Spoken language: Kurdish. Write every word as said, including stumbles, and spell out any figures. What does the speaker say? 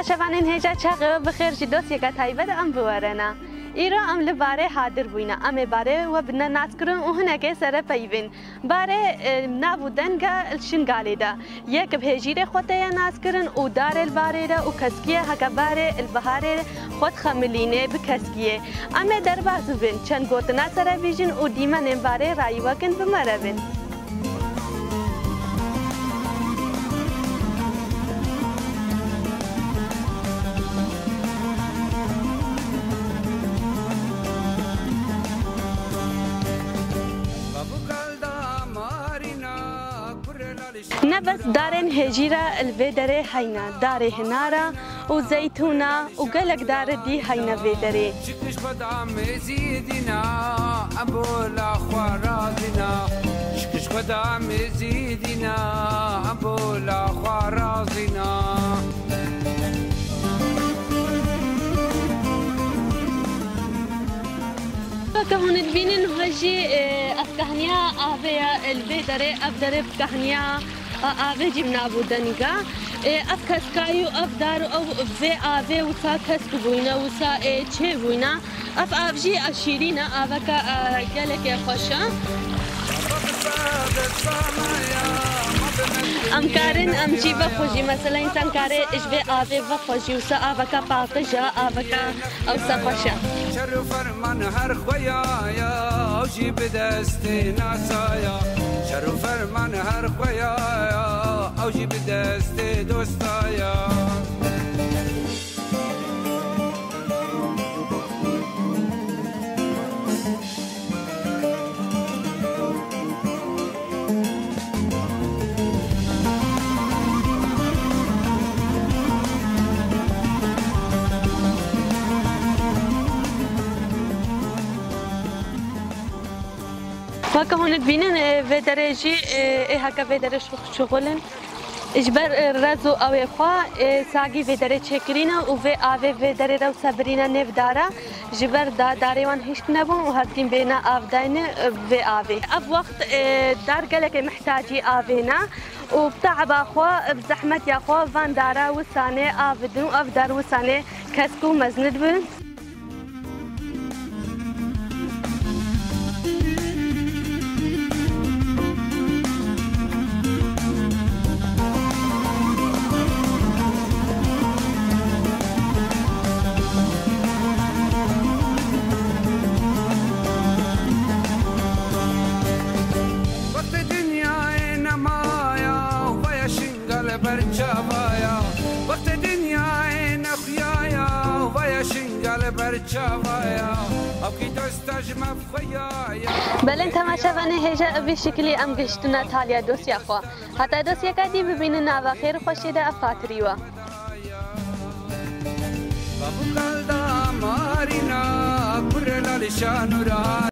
Şevanên hêja çaxê we bi xêr, ji dosyeke taybet em bi we re ne. Îro em li barê hadir bûyne. Em ê barê we bidine naskirin û hinekê serepeyvên. Barê, e, nav û denga li Şingalê de. Yek bi hêjîrê xwe teye naskirin û darê li barê de û keskiyê heke barê li biharê xwe dixemilînê bi keskiyê. Em ê derbas bibin, çend gotina sere bîjin û dîmenên barê rayî wekin bi me re bin. Ne bes darên hêjîra li vê derê heyne, darê hinara û zeytûna û gelek darê dî heyne vê derê. Şikir ji Xweda mêzî dîna, em bo la xwe razî na. Şikir ji Xweda mêzî dîna, em bo la xwe razî na. Weke hûn dibînin, niha jî, e, ev kahniya avê ye, e, li vê derê, ev derê bi kahniya, e, avê jî bi nav û denga. E, ev keskayî û ev dar û ew vê avê wisa kesk bûyne, wisa, e, çê bûyne. Ev av jî, e, şîrîn e, aveke, e, gelekê xweş e. Em karin, em jî vexwe jî, mesela, însan kare ji vê avê vexwe jî, wisa aveke paqij e, aveke ewsa xweş e. Şer û ferman her xweya ya, ew jî bi destê nasa ya. Şer û ferman her xweya ya, ew jî bi destê dosta ya. Weke hûn dibînin, e, vê derê jî, e, ê heke vê derê şixulin. Ji ber, e, rez û ewê xwe, e, sagî vê derê çêkirîne û vê avê vê derê re wisa birîne nêv dara. Ji ber da darê wan hişk nebûn û hevdîn bêne av dayne, e, vê avê. Ev wext, e, dar gelekê mihtacî avê ne û bi teeba xwe, bi zehmetiya xwe van dara wisanê av didin û ev dar wisanê kesk û mezin dibin. Wextê dinyayê nemaya, vaya Şingal ber çavaya. Wextê dinyayê nexuyaya, vaya Şingal ber çavaya. Ew kî dosta ji me xuya ya. Belên temaşevanê hêja, bi vî şikilî em gihiştine taliya dosya xwe. Heta dosyeka dî bibînin, nava xêr û xweşiyê de ev xatirî we. Babu kalda marina, kurê Lalî Şanûra.